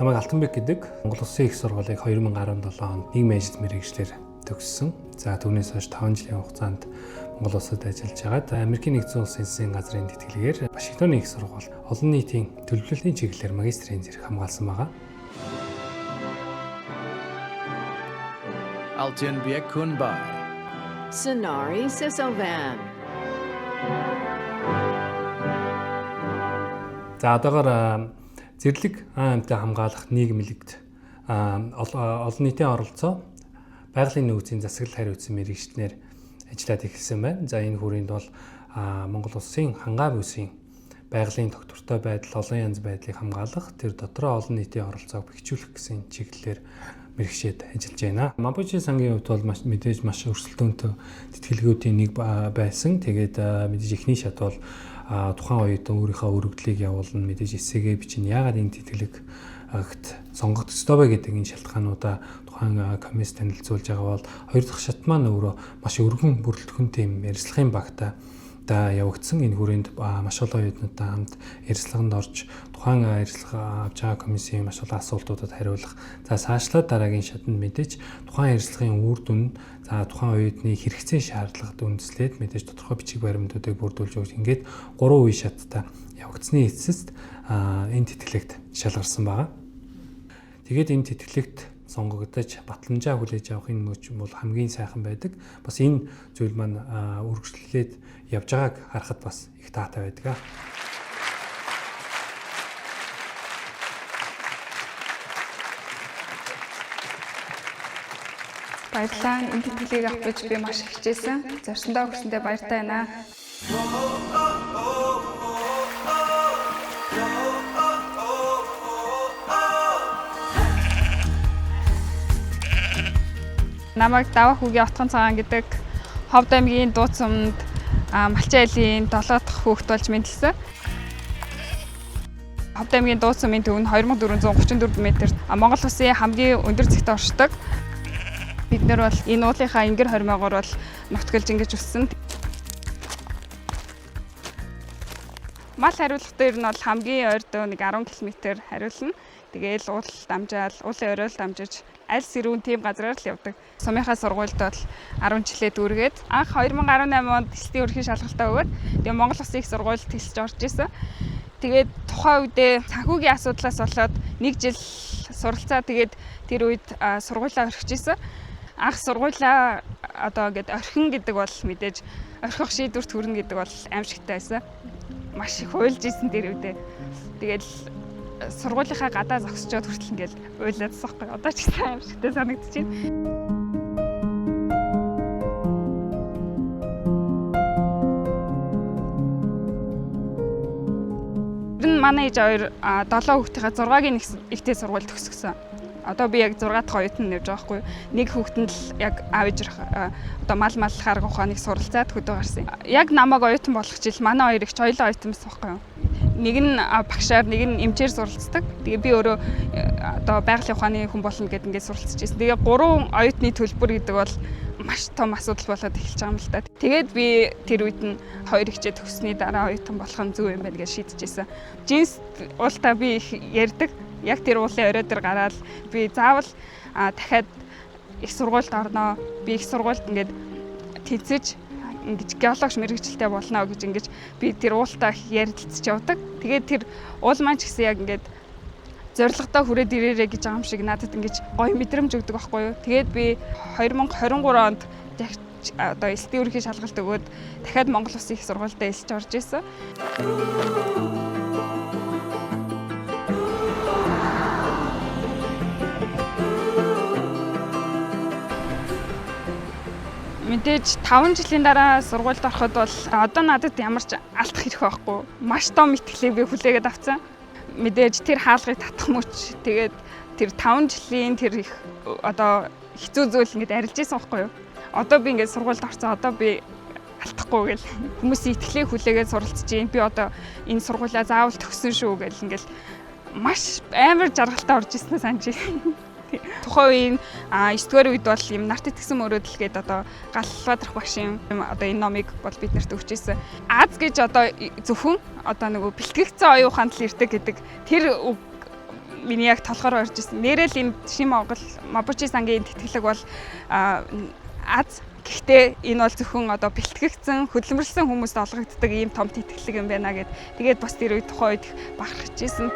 Намайг Алтанбек гэдэг. Монгол Улсын их сургуулийг 2017 онд нийгмийн ажил мэргэжлээр төгссөн. За түүнээс хойш 5 жилийн хугацаанд Монгол улсад ажиллаж байгаа. За Америкийн нэгдсэн улсын засгийн газрын тэтгэлгээр Вашингтоны их сургууль олон нийтийн төлөвлөлийн чиглэлээр магистрийн зэрэг хамгаалсан байгаа. Altinbek Kunbai. Sonari Sisovan. За одоогоор зэрлэг амьтаа хамгаалах нийгэмлэгт олон нийтийн оролцоо байгалийн нөөцийн засаглал хариуцсан мэргэжилтнээр ажиллаад эхэлсэн байна. За энэ хүрээнд бол Монгол улсын хангаа бүсийн байгалийн тогтвортой байдал, олон янз байдлыг хамгаалах, тэр дотроо олон нийтийн оролцоог бэхжүүлэх гэсэн чиглэлээр мэргэшээд ажиллаж байна. Мапучи сангийн хувьд бол маш мэдээж маш өрсөлдөөнтэй тэтгэлгүүдийн нэг байсан. Тэгээд мэдээж эхний шат бол тухайн оюутан өөрийнхөө өргөдлийг явуулна, мэдээж эсээгээ бичнэ. Яагаад энэ тэтгэлэгт сонгогдох ёстой вэ гэдэг энэ шалтгаануудаа тухайн комисс танилцуулж байгаа бол хоёр дахь шат маань өөрөө маш өргөн бүрэлдэхүүнтэй юм ярилцлагын багтаа да явагдсан. Энэ хүрээнд маш олон оюутнуудтай хамт ярилцлаганд орж тухайн ярилцлага авч байгаа комиссийн маш олон асуултуудад хариулах. За цаашлаад дараагийн шатанд мэдээж тухайн ярилцлагын үр дүн, за тухайн оюутны хэрэгцээ шаардлагад үндэслээд мэдээж тодорхой бичиг баримтуудыг бүрдүүлж өгч ингээд 3 үе шаттай явагдсны эцэст энэ тэтгэлэгт шалгарсан байгаа. Тэгээд энэ тэтгэлэгт сонгогдож батламжаа хүлээж авах энэ мөч бол хамгийн сайхан байдаг. Бас энэ зүйл маань үргэлжлээд явж байгааг харахад бас их таатай байдаг. Баярлалаа. Энэ тэтгэлгийг авах гэж би маш их хичээсэн. Зорьсондоо өгсөндөө баяртай байна. Намайг Даваа хүүгийн Отгон цагаан гэдэг Ховд аймгийн Дууц сумд Малчин айлын 7 дахь хүүхэд болж мэндэлсэн. Ховд аймгийн Дууц сумын төв нь 2434 м. Монгол улсын хамгийн өндөр зэгт оршдог. Бид нар бол энэ уулынхаа ингэр хормоогоор бол нутгалж ингэж өссөн. Мал хариулах дээр нь бол хамгийн ойрдоо нэг 10 км хариулна. Тэгээл уул дамжаал, уулын оройл дамжиж аль сэрүүн тийм газраар л явдаг. Сумынхаа сургуульд бол 10 жилээ дүүргээд анх 2018 онд элсдийн ерөнхий шалгалтаа өгөөд тэгээ Монгол Улсын их сургуульд тэлж орж исэн. Тэгээд тухайн үедээ санхүүгийн асуудлаас болоод нэг жил суралцаа тэгээд тэр үед сургуулаа орхиж исэн. Анх сургуулаа одоо ингээд орхин гэдэг бол мэдээж орхих шийдвэрт хүрнэ гэдэг бол аимшигтай байсан. Маш их уйлж исэн тэр үедээ. Тэгэл сургуулийнхаа гадаа зогсчоод хүртэл ингээл уйлаадсан байхгүй. Одоо ч гэсэн аимшигтай санагдаж байна. Тэр нь манай ээж хоёр 7 хүүхдийнхээ 6-гийн ихтэй сургууль төгсгсөн. Одоо би яг 6 дахь оюутан нэвж байгаа байхгүй. Нэг хүүхэд нь л яг аав ээж одоо мал харга ухааныг суралцаад хөдөө гарсан. Яг намайг оюутан болгох жил манай хоёр ихч хоёулаа оюутан байсан байхгүй юу. Нэг нь багшаар, нэг нь эмчээр суралцдаг. Тэгээ би өөрөө одоо байгалийн ухааны хүн болно гэдээ ингээд суралцж байсан. Тэгээ 3 оюутны төлбөр гэдэг бол маш том асуудал болоод эхэлж байгаа юм л та. Тэгээд би тэр үед нь хоёр ихчээ төгссөний дараа оюутан болох нь зөв юм байна гэж шийдэж байсан. Джинс уултаа би их ярьдаг. Яг тэр уулын орой дээр гараад би заавал дахиад их сургуульд орноо. Би их сургуульд ингээд тэнцэж ингэж геологч мэргэжилтэй болно гэж ингэж би тэр уултаа их ярилцж явдаг. Тэгээд тэр уул маань ч гэсэн яг ингээд зорилгодоо хүрээд ирээрэй гэж байгаа юм шиг надад ингэж гоё мэдрэмж өгдөг байхгүй юу. Тэгээд би 2023 онд одоо элсдийн ерөнхий шалгалт өгөөд дахиад Монгол Улсын их сургуультай элсэж орж исэн. Мэдээж 5 жилийн дараа сургуульд ороход бол одоо надад ямар ч алдах хэрэг байхгүй. Маш том итгэлийг би хүлээгээд авсан. Мэдээж тэр хаалгыг татах мөч тэгээд тэр 5 жилийн тэр их одоо хэцүү зүйл ингээд арилж исэн байхгүй юу. Одоо би ингээд сургуульд орсон. Одоо би алдахгүй гэл хүмүүсийн итгэлийг хүлээгээд суралцж байна. Би одоо энэ сургуулиа заавал төгсөн шүү гэл ингээд маш амар жаргалтай орж ирсэн санаж байна. Тухайн үеийн 9-р үед бол юм нарт итгэсэн мөрөөдөл гээд одоо Галбадрах багшийн одоо энэ номыг бол бид нарт өгч ирсэн. Аз гэж одоо зөвхөн одоо нөгөө бэлтгэгдсэн оюун ухаанд л ирдэг гэдэг тэр үг миний яг толгоор орж ирсэн. Нэрэл энэ Шинэ Монгол Мапучи сангийн тэтгэлэг бол аз. Гэхдээ энэ бол зөвхөн одоо бэлтгэгдсэн, хөдөлмөрлсөн хүмүүст олгогддог ийм том тэтгэлэг юм байна гэд. Тэгээд бас тэр үед тухайн үед бахархаж исэн.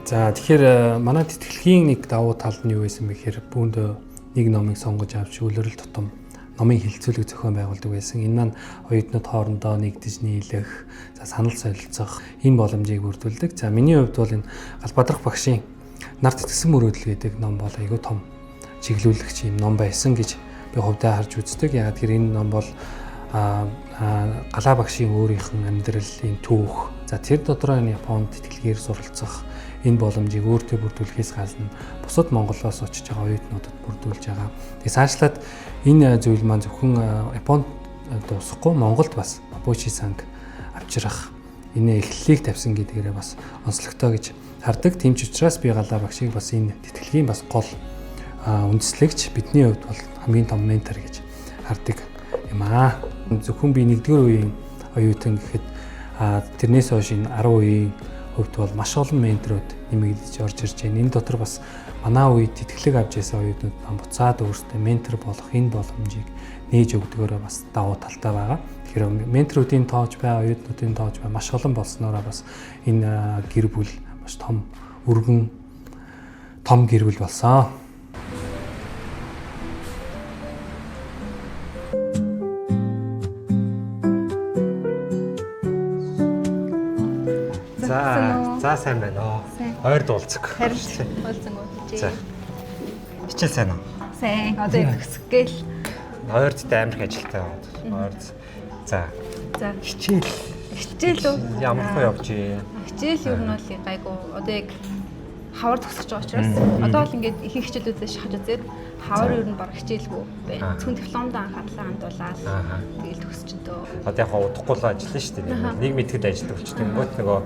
За тэгэхээр манай тэтгэлгийн нэг давуу тал нь юу байсан бэ гэхээр бүүндөө нэг номыг сонгож авч өлөрөл тутам номын хилцүүлэг зохион байгуулдаг байсан. Энэ маань оюутнууд хоорондоо нэгдэж нийлэх, за санал солилцох энэ боломжийг бүрдүүлдэг. За миний хувьд бол энэ Галбадрах багшийн Нарт итгэсэн мөрөөдөл гэдэг ном бол айгүй том чиглүүлэгч юм ном байсан гэж би хувьдаа харж үздэг. Яагаад гэхээр энэ ном бол Галаа багшийн өөрийнх нь амьдрал, энэ түүх. За тэр дотроо энэ Японд тэтгэлгээр суралцах энэ боломжийг өөртөө бүрдүүлэхээс гадна бусад Монголоос очиж байгаа оюутнуудад бүрдүүлж байгаа. Тэгээ цаашлаад энэ зүйл маань зөвхөн Японд дуусахгүй Монголд бас Мапучи санг авчрах энэ эхлэлийг тавьсан гэдгээрээ бас онцлогтой гэж хардаг. Тийм ч учраас би Галаа багшийг бас энэ тэтгэлгийн бас гол үндэслэгч, бидний хувьд бол хамгийн том ментор гэж хардаг юм аа. Зөвхөн би 1-р үеийн оюутан гэхэд тэрнээс хойш энэ 10 үеийн хувьд бол маш олон менторууд нэмэгдэж орж ирж байна. Энэ дотор бас манай үед тэтгэлэг авч байсан оюутнууд буцаад өөрсдөө ментор болох энэ боломжийг нээж өгдөгөөрөө бас давуу талтай байгаа. Тэгэхээр менторуудын тоож бай, оюутнуудын тоож бай маш олон болсноороо бас энэ гэр бүл маш том өргөн том гэр бүл болсон. За сайн байна уу? Ойр дуулцаг. Харин уулзсан уулзжээ. За. Хичээл сайн уу? Сайн. Одоо төгсөх гээл. Ойрдтой амар их ажилтай байна. Ойрд. За. За. Хичээл. Хичээл үү? Ямар хөө явж ээ? Хичээл ер нь бол гайгүй. Одоо яг хавар төгсөж байгаа учраас одоо бол ингээд их хичээлүүдээ шахаж үзээд хавар ер нь баг хичээлгүй байна. Зөвхөн дипломдоо анхаарлаа хандуулаад тэгэл төгсчөнтөө. Одоо яг удахгүй л ажиллана шүү дээ. Нэг мэтгэд ажилладаг болчих. Тэнгүүт нөгөө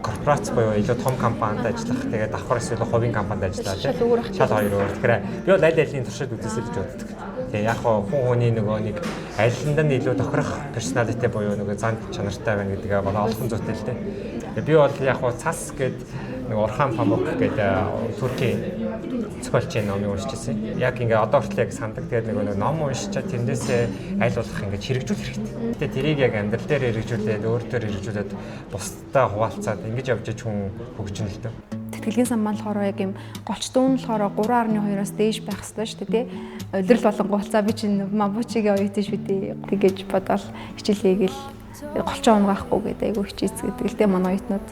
корпорац буюу илүү том компанид ажиллах, тэгээд давхар эсвэл хувийн компанид ажиллаа тийм. Шал хоёр өөр. Тэгэхээр би бол аль алийн туршид үзээсэй гэж боддог. Тэгээ яг хүн хүний нөгөө нэг алинд нь илүү тохирох personality буюу нөгөө зан чанартай байна гэдгээ бол олхон зүйтэй л дээ. Тэгээ би бол яг цас гээд нэг Орхан Памук гэдэг Туркийн зохиолчийн номыг уншиж байсан. Яг ингээ одоо хүртэл яг сандаг. Тэгээд нөгөө ном уншичаад тэрнээсээ аль болох ингээ хэрэгжүүлэх хэрэгтэй. Тэгээд тэрийг яг амьдрал дээр хэрэгжүүлээд, өөр дээр хэрэгжүүлээд бусдаа хуваалцаад ингэж явж иж хүн хөгжинэ л дээ. Тэтгэлийн сан маань болохоор яг юм голчдуун нь болохоор 3.2-оос дээш байх ёстой шүү дээ, тий. Улирал болон гулцаа би чинь Мапучигийн оюутан шүү дээ. Тэгэж бодоол хичээлээ гээл голчоо унгаахгүй гэдэг айгүй хичээц гэдэг л дээ манай оюутнууд.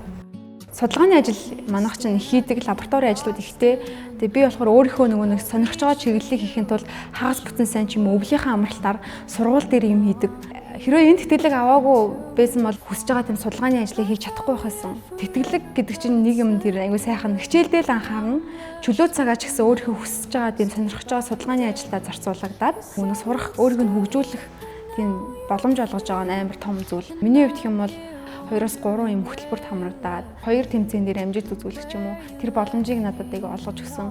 Судалгааны ажил манайх чинь хийдэг лаборатори ажлууд ихтэй. Тэгээ би болохоор өөрийнхөө нөгөө нэг сонирхож байгаа чиглэлийг хийхин тулд хагас бүтэн сайн ч юм уу өвлийнхээ амралтаар сургууль дээр юм хийдэг. Хэрвээ энэ тэтгэлэг аваагүй байсан бол хүсэж байгаа тийм судалгааны ажлыг хийж чадахгүй байх байсан. Тэтгэлэг гэдэг чинь нэг юм тэр айгүй сайхан хичээлдээ л анхаарна. Чөлөө цагаа ч гэсэн өөрийнхөө хүсэж байгаа тийм сонирхож байгаа судалгааны ажилдаа зарцуулагдаад нөгөө сурах, өөрийгөө нь хөгжүүлэх тийм боломж олгож байгаа нь амар том зүйл. Миний хувьд гэх юм бол 2-3 юм хөтөлбөрт хамрагдаад 2 тэмцээн дээр амжилт үзүүлэх ч юм уу тэр боломжийг надад айгүй олгож өгсөн.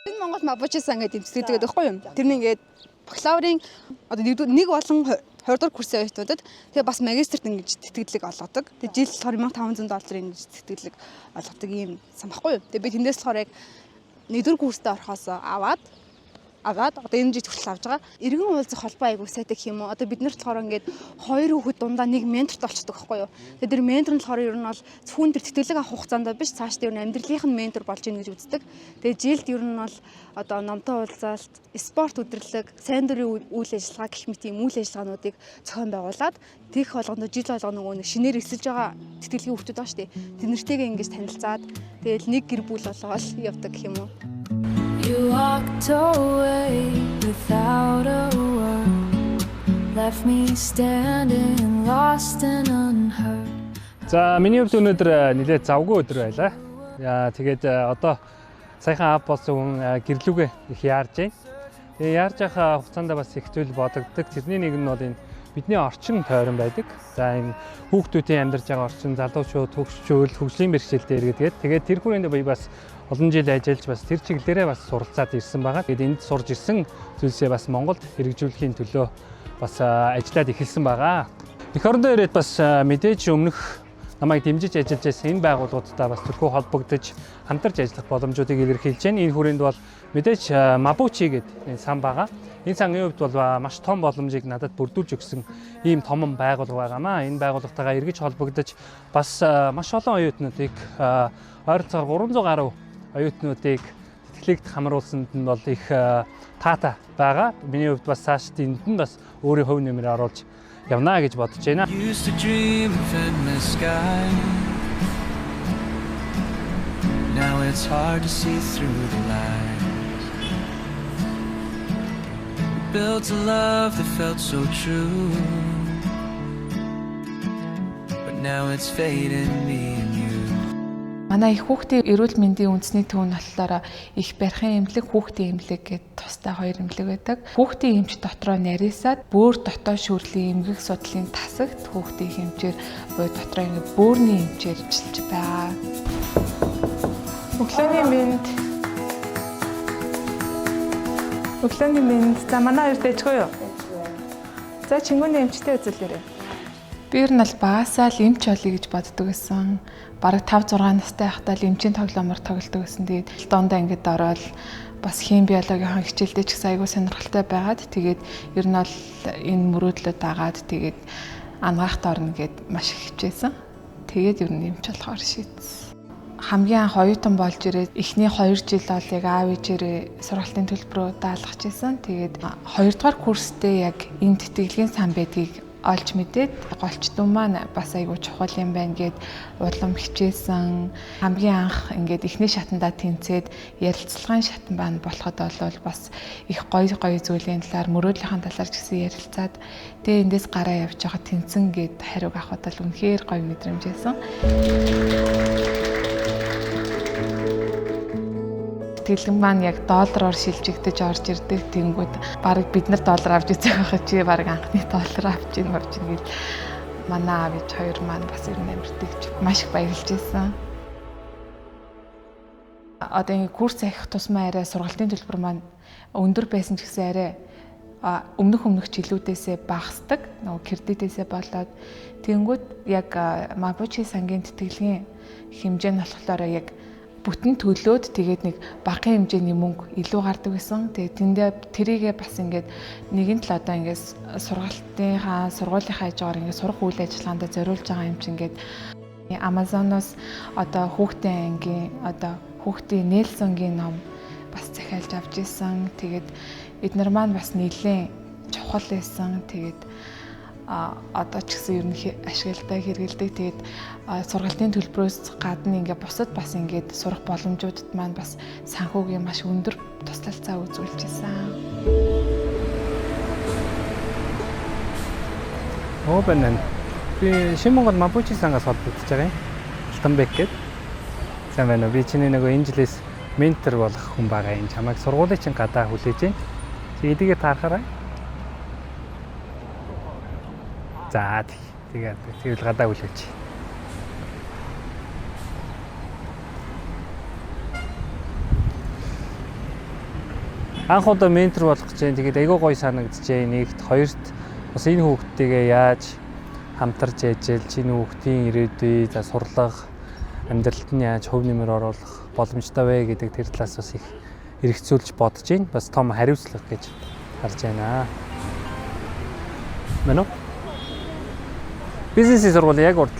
Энэ Монгол Мапучи сан гэдэг тэмцэлдэг гэдэг байхгүй юу? Тэр нь ингээд бакалаврын одоо нэг болон 20 дугаар курсын оюутнуудад тэгээ бас магистрт ингэж тэтгэлэг олгодог. Тэгээ жил болохоор $1500 ингэж тэтгэлэг олгодог ийм сан байхгүй юу? Тэгээ би тэндээс болохоор яг 1-р курстээ орохоос аваад одоо энэ жил хүртэл авч байгаа. Иргэн уулзах холбоо айгүй сайтай гэх юм уу? Одоо бид нарт болохоор ингээд хоёр хүүхэд дундаа нэг менторт олчдөг байхгүй юу? Тэгээ тэр ментор нь болохоор ер нь бол зөвхөн тэр тэтгэлэг авах хугацаанд биш, цаашдаа ер нь амьдралынх нь ментор болж ийн гэж үздэг. Тэгээ жилд ер нь бол одоо номтой уулзалт, спорт өдөрлөг, сайн дурын үйл ажиллагаа гэх мэт ийм үйл ажиллагаануудыг зохион байгуулад тех болгоно жил болгоно нөгөө нэг шинээр эсэлж байгаа тэтгэлгийн хүүхдүүд байгаа шүү дээ. Тэд нартэйгээ ингэж танилцаад тэгэл нэг гэр бүл болгоол явдаг гэх юм уу? You walked away without a word, left me standing lost and unheard. За миний хувьд өнөөдөр нэлээд завгүй өдөр байлаа. Тэгээд одоо саяхан ав болсон хүн гэрлүүгээ их яарж байна. Тэгээ яарж байхаа хугацаанд бас их зүйл бодогддог. Тэрний нэг нь бол энэ Бидний орчин тойрон байдаг. За энэ хүүхдүүдийн амьдарч байгаа орчин, залуучууд, хөгшчүүл, хөгжлийн бэрхшээлтэй иргэдгээд тэгээд тэр хүрээнд би бас олон жил ажиллаж бас тэр чиглэлээрээ бас суралцаад ирсэн байгаа. Тэгээд энд сурж ирсэн зүйлсээ бас Монголд хэрэгжүүлэхийн төлөө бас ажиллаад эхэлсэн байгаа. Эх орондоо ирээд бас мэдээж өмнөх намайг дэмжиж ажиллаж байсан энэ байгууллагуудтай бас төлхөө холбогдож хамтарч ажиллах боломжуудыг илэрхийлж байна. Энэ хүрээнд бол мэдээж Мабучи гэдэг энэ сан байгаа. Энэ сангийн хувьд бол маш том боломжийг надад бүрдүүлж өгсөн ийм томон байгууллага байгаамаа. Энэ байгууллагатайгаа эргэж холбогдож бас маш олон оюутнуудыг ойролцоогоор 300 гаруй оюутнуудыг тэтгэлэгт хамруулсанд нь бол их таатай байгаа. Миний хувьд бас цаашд энд нь бас өөрийн хувь нэмэр оруулж явна гэж бодож байна. Used to dream of endless sky. Now it's hard to see through the lies. We built a love that felt so true. But now it's fading, me and you. Манай их хүүхдийн эрүүл мэндийн үндэсний төв нь болохоор их барихын эмнэлэг, хүүхдийн эмнэлэг гэд тусдаа хоёр эмнэлэг байдаг. Хүүхдийн эмч дотроо нарийсаад бөөр дотоо шүрлийн эмгэг судлалын тасагт хүүхдийн эмчээр буюу дотроо ингэ бөөрийн эмчээр ажиллаж байгаа. Өглөөний мэнд. Өглөөний мэнд. За манай хоёр дэжгүй юу? За чингүүний эмчтэй үзүүлээрэй. Би ер нь бол багасаа л эмч болъё гэж боддог гэсэн. Бараг 5 6 настай байхдаа л эмчийн тоглоомор тоглодог гэсэн. Тэгээд дондоо ингээд ороод бас хим биологийн хичээлдээ ч гэсэн айгүй сонирхолтой байгаад тэгээд ер нь бол энэ мөрөөдлөө дагаад тэгээд ангаахт орно гэд маш их хичээсэн. Тэгээд ер нь эмч болохоор шийдсэн. Хамгийн анх оюутан болж ирээд эхний 2 жил бол яг аав ээжээрээ сургалтын төлбөрөө даалгаж исэн. Тэгээд 2 дугаар курстэй яг энэ тэтгэлгийн сан байдгийг олж мэдээд голчдун маань бас айгүй чухал юм байна гэд улам хичээсэн. Хамгийн анх ингээд эхний шатандаа тэнцээд ярилцлагын шатан маань болоход бол бас их гоё гоё зүйлийн талаар мөрөөдлийнхаа талаар ч гэсэн ярилцаад тэгээ эндээс гараа явж байгаа тэнцэн гэд хариуг авахад бол үнэхээр гоё мэдрэмж байсан. Тэтгэлэг маань яг доллараар шилжигдэж орж ирдэг. Тэнгүүд бараг бид нар доллар авч үзэх байхад чи бараг анхны доллар авч ийн авч ийн гэл манай аав ээж хоёр маань бас ер нь амирдэгч маш их баярлж байсан. Одоо ингэ курс ахих тусмаа арай сургалтын төлбөр маань өндөр байсан ч гэсэн арай өмнөх жилүүдээсээ багасдаг. Нөгөө кредитээсээ болоод тэнгүүд яг Мабучи сангийн тэтгэлгийн хэмжээ нь болохоор яг бүтэн төлөөд тэгээд нэг багахан хэмжээний мөнгө илүү гардаг байсан. Тэгээд тэндээ тэрийгээ бас ингээд нэгэн тал одоо ингээд сургалтынхаа сургуулийнхаа хажуугаар ингээд сурах үйл ажиллагаанд зориулж байгаа юм чинь ингээд Amazon-оос одоо хүүхдийн ангийн одоо хүүхдийн Нельсонгийн ном бас захиалж авч исэн. Тэгээд эднэр маань бас нэлээд чухал байсан. Тэгээд одоо ч гэсэн ер нь ашигладаг, хэрэгэлдэг. Тэгээд сургалтын төлбөрөөс гадна ингээ бусад бас ингээд сурах боломжуудад маань бас санхүүгийн маш өндөр туслалцаа үзүүлж исэн. Оо байна. Би Шинэ Монгол Мапучи сангаас холбогдож байгаа юм. Алтанбек гээд. Сайн байна уу? Би чиний нөгөө энэ жилээс ментор болох хүн байгаа юм. Чамайг сургуулийн чинь гадаа хүлээж байна. Чи эдийгээ таарахаарай. За тэгээд тэгвэл гадаа хүлээж. Анх удаа ментор болох гэж байна. Тэгээд айгүй гоё санагдчихэ. Нэгт, хоёрт бас энэ хүүхдтэйгээ яаж хамтарч ажиллаж, энэ хүүхдийн ирээдүй, за сурлага, амьдралд нь яаж хувь нэмэр оруулах боломжтой вэ гэдэг тэр талаас бас их эргцүүлж бодож байна. Бас том хариуцлага гэж харж байна. Мэн үү? Бизнесийн сургууль яг урд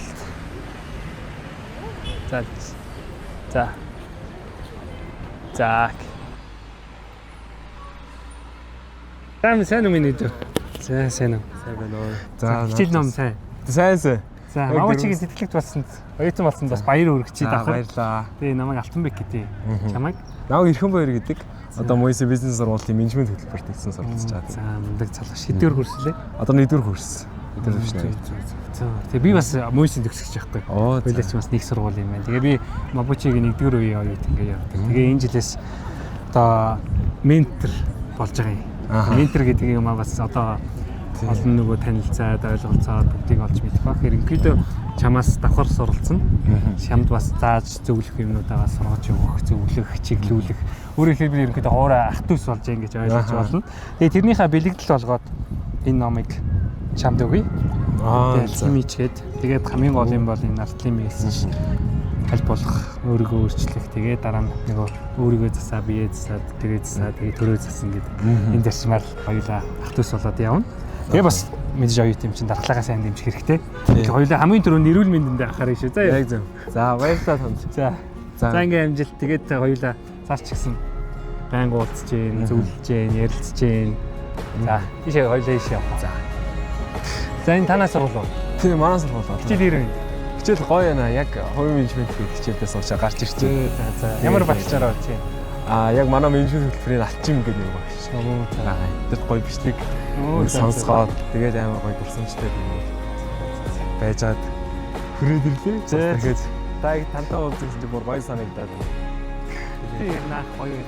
талд. За. За. За. Сайн сайн уу миний дүү? За сайн уу. Сайн байна уу. За хичээл ном сайн. Сайн сайн. За Мавчигийн тэтгэлэгт болсон оюутан болсон бас баяр хүргэчихье давхар. Баярлаа. Тэгээ намайг Алтанбек гэдэг. Чамайг? Намайг Эрхэн баяр гэдэг. Одоо Моиси бизнес сургуулийн менежмент хөтөлбөрт нэгсэн суралцж байгаа. За мундаг залуу. Шидвэр хөрслээ. Одоо нэгдүгээр хөрс. Нэгдүгээр хөрс. За тэгээ би бас Моисийн төгсөгч байхгүй. Хойлооч бас нэг сургууль юм байна. Тэгээ би Мабучигийн нэгдүгээр үеийн оюутан ингээ явдаг. Тэгээ энэ жилээс одоо ментор болж байгаа юм. Ментор гэдэг юм аа бас одоо Олон нөгөө танилцаад, ойлголцоод бүгдийг олж мэдэх байх. Ерөнхийдөө чамаас давхар суралцсан. Чамд бас зааж зөвлөх юмнуудаа сургаж өгөх, зөвлөх, чиглүүлэх. Өөрөөр хэлбэл ерөнхийдөө хоороо ах дүүс болж гин гэж ойлгож байна. Тэгээ тэрнийхээ бэлэгдэл болгоод энэ номыг чамд өгье. Аа, Тэгээд химичгээд тэгээд хамгийн гол юм бол энэ артлын мессеж аль болох өөрийгөө өөрчлөх, тэгээд дараа нь нөгөө өөрийгөө засаа, биеэ засаад, гэрээ засаа, тэгээд төрөө засан гэдэг энэ зарчмаар хоёулаа ах дүүс болоод явна. Тэгээ бас мэдээж оюут юм чинь дархлаагаа сайн дэмжих хэрэгтэй. Тэгэхээр хоёулаа хамгийн түрүүнд эрүүл мэндэндээ анхаарах шүү. За яа. Яг зөв. За, баярлалаа танд. За. За ингээ амжилт. Тэгээд хоёулаа цааш ч гэсэн байнга уулзж гин, зөвлөж гин, ярилцж гин. За, тийшээ хоёулаа ийшээ явах. За. За энэ танаас сургууль уу? Тийм, манай сургууль. Хичээл ирэн. Хичээл гоё байна. Яг хувийн менежмент гэх хичээлдээ суучаа гарч ирж байна. За за. Ямар багшаараа болж байна? Аа, яг манай менежмент хөтөлбөрийн алчин гэдэг нэг багш. Оо за. Тэр гоё бичлэг Оо, за, за. сонсгоод тэгээд амар гоё дурсамжтай юм байжгаад хүрээд ирлээ. За, за. Тэгээд та яг тантай уулзсан чинь бүр гоё санагдаад. Тийм наах гоё юм.